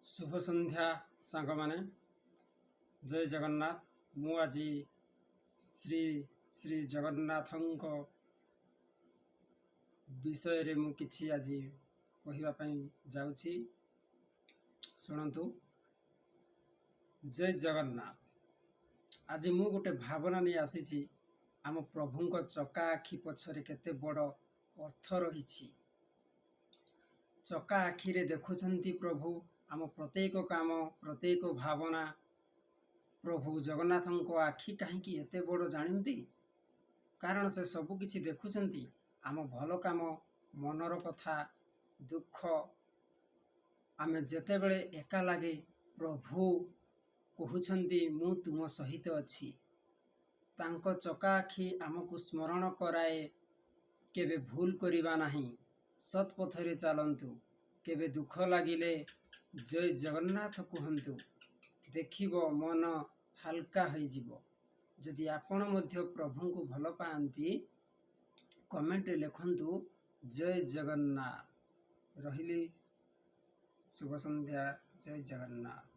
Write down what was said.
ଶୁଭ ସନ୍ଧ୍ୟା ସାଙ୍ଗମାନେ, ଜୟ ଜଗନ୍ନାଥ। ମୁଁ ଆଜି ଶ୍ରୀ ଶ୍ରୀ ଜଗନ୍ନାଥଙ୍କ ବିଷୟରେ ମୁଁ କିଛି ଆଜି କହିବା ପାଇଁ ଯାଉଛି, ଶୁଣନ୍ତୁ। ଜୟ ଜଗନ୍ନାଥ। ଆଜି ମୁଁ ଗୋଟେ ଭାବନା ନେଇ ଆସିଛି। ଆମ ପ୍ରଭୁଙ୍କ ଚକା ଆଖି ପଛରେ କେତେ ବଡ଼ ଅର୍ଥ ରହିଛି। ଚକା ଆଖିରେ ଦେଖୁଛନ୍ତି ପ୍ରଭୁ ଆମ ପ୍ରତ୍ୟେକ କାମ, ପ୍ରତ୍ୟେକ ଭାବନା। ପ୍ରଭୁ ଜଗନ୍ନାଥଙ୍କ ଆଖି କାହିଁକି ଏତେ ବଡ଼ ଜାଣନ୍ତି? କାରଣ ସେ ସବୁ କିଛି ଦେଖୁଛନ୍ତି, ଆମ ଭଲ କାମ, ମନର କଥା, ଦୁଃଖ। ଆମେ ଯେତେବେଳେ ଏକା ଲାଗେ, ପ୍ରଭୁ କହୁଛନ୍ତି, "ମୁଁ ତୁମ ସହିତ ଅଛି।" ତାଙ୍କ ଚକା ଆଖି ଆମକୁ ସ୍ମରଣ କରାଏ, କେବେ ଭୁଲ କରିବା ନାହିଁ, ସତ୍ ପଥରେ ଚାଲନ୍ତୁ। କେବେ ଦୁଃଖ ଲାଗିଲେ ଜୟ ଜଗନ୍ନାଥ କୁହନ୍ତୁ, ଦେଖିବ ମନ ହାଲକା ହୋଇଯିବ। ଯଦି ଆପଣ ମଧ୍ୟ ପ୍ରଭୁଙ୍କୁ ଭଲ ପାଆନ୍ତି, କମେଣ୍ଟରେ ଲେଖନ୍ତୁ ଜୟ ଜଗନ୍ନାଥ। ରହିଲି, ଶୁଭ ସନ୍ଧ୍ୟା, ଜୟ ଜଗନ୍ନାଥ।